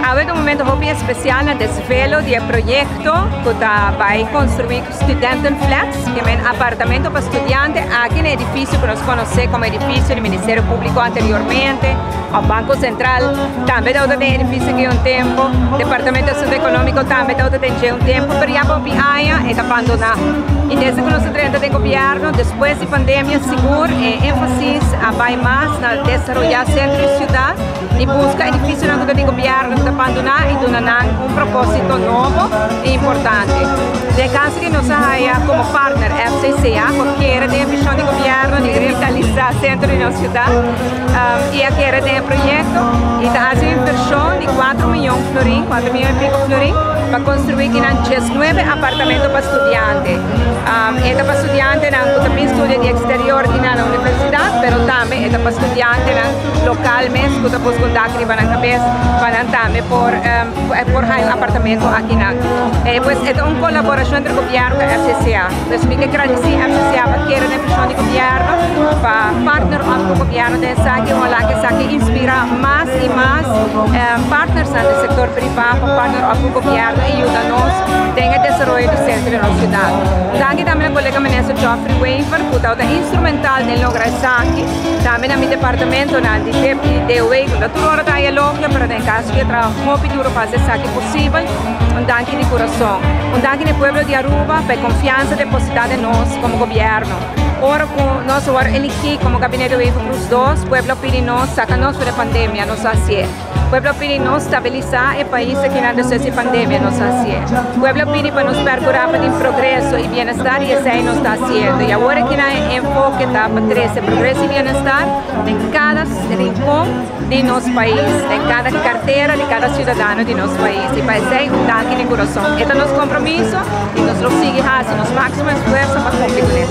Awe ta un momento hopi especial na desvelo di e proyecto cu ta bay construi studentenflats, ke men apartamento pa studiante aki na e edificio cu nos conoce como edificio di Ministerio Publico anteriormente, of Banco Central tambe tabata den e edificio aki un tempo, Departamento di Asunto Economico tambe tabata den dje un tempo, pero ya pa hopi aña e ta bandona. Y desde cu nos a drenta den gobierno, despues di pandemia sigur e enfasis a bay mas na desaroya centro di ciudad, y busca edificionan cu ta di gobierno cu ta bandona y duna nan un proposito nobo y importante. Den e caso di nos a haya como partner FCCA cu a kere den e vision di gobierno di revitalisa centro di nos ciudad y a kere den e proyecto y ta haci un inversion di cuatro miyon florin, cuatro miyon y pico florin, pa construi kinan diesnuebe apartamento pa studiante. E ta pa studiantenan cu ta bin studia di exterior y na universidad, pero tambe e ta pa studiantenan local mes cu ta busca un dak riba nan cabes pa nan tambe por por haya un apartamento akinan. Pues e ta un colaboracion entre gobierno cu FCCA. Pues mi ke gradici FCCA pa kere den vision di gobierno pa partner up cu gobierno den esaki. Ojalá cu esaki inspira mas y mas partnersnan den sector priva pa partner up cu gobierno y yuda nos den e desaroyo di centro di nos ciudad. Un danki tambe na colega Minister Geoffrey Wever cu tabata instrumental den logra esaki. Tambe na mi departamentonan di dip y DOW cu ta tur ora ta hay elogio, pero den caso cu e traha hopi duro pa haci esaki posibel, un danki di curason. Un danki na e pueblo di Aruba pa e confiansa deposita den nos como gobierno. Ora cu nos a worde eligi como Gabinete Wever Croes dos, pueblo a pidi nos saca nos for di e pandemia, nos a hacié. Pueblo a pidi nos stabilisa e pais akinan despues di pandemia, nos a hacié. Pueblo a pidi pa nos percura pa tin progreso y bienestar y esey nos ta haciendo. Y awor akinan e enfoke ta pa trece progreso y bienestar den cada rincon di nos pais, den cada cartera di cada ciudadano di nos pais. Y pa esey un danki di curason. E ta nos compromiso y nos lo sigui haci nos maximo esfuerzo pa cumpli cu ne.